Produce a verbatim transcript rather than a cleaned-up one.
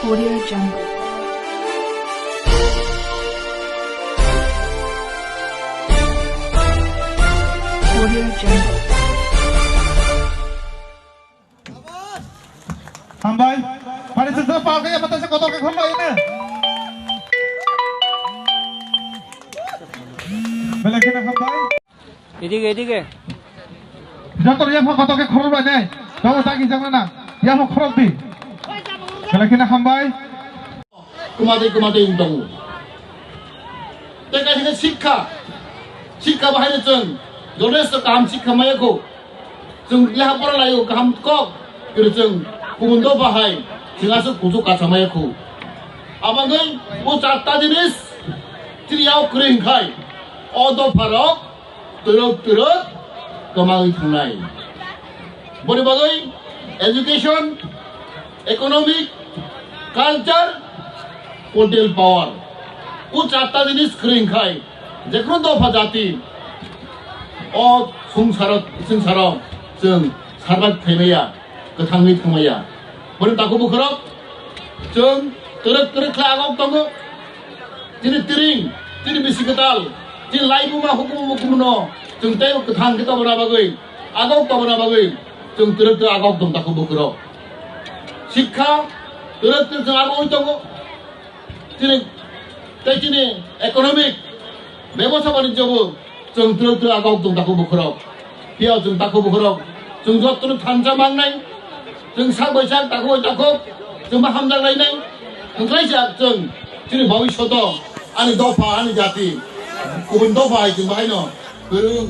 Audio Jungle. Audio Jungle. Hambai. Pari sesa pao kaya mata se kotor ke khamba ini. Belai kheno hambai. Edige, edige. Joto yapha kotor ke khorok bai nai. Tamo tagi jangna na. Yapha khorok di. Belai kheno hambai. Kwmathai kwmathai wng tongo. Tei kaisa khe sikha, sikha bahai no chwng jothesto kaham sikha maya kho. Chwng lekha pora laio kaham kok, kiri chwng kubun dopha hai chwng aswk kuchuk kacha maya kho. Abagwi o charta jinis chini yao kwrwi hwnkhai o dopha rok twrwk twrwk kwmawi thangnai. Boni bagwi education, economic, culture, political power. O charta jinis kwrwi hwnkhai jekhno dopha jati o sungsaro, sungsaro chwng survive khaimaya, kwthangwi thangmaya. Boni takhuk bukhurok chwng twrwk twrwk khlai agok tongo. Chini tiring, chini bisi kwtal, chini laibuma hukumu mukumno chwng teibo kwthang khe tobona bagwi, agok tobona bagwi chwng twrwk twrwk agok tong takhuk bukhurok. Sikha twrwk twrwk chwng agogwi tongo. Chini tei chini economic bebosta banijyo bo chwng twrwk twrwk agok tong takhuk bukhurok. Phiya chwng takhuk bukhurok, chwng jotono thansa mangnai, chwng sak bai sak, takhuk bai takhuk, chwng ma hamjak lainai. Wngkhlai sa chwng chini bhobishoto ani dopha, ani jati kubun dopha hai chwng bahaino kwrwng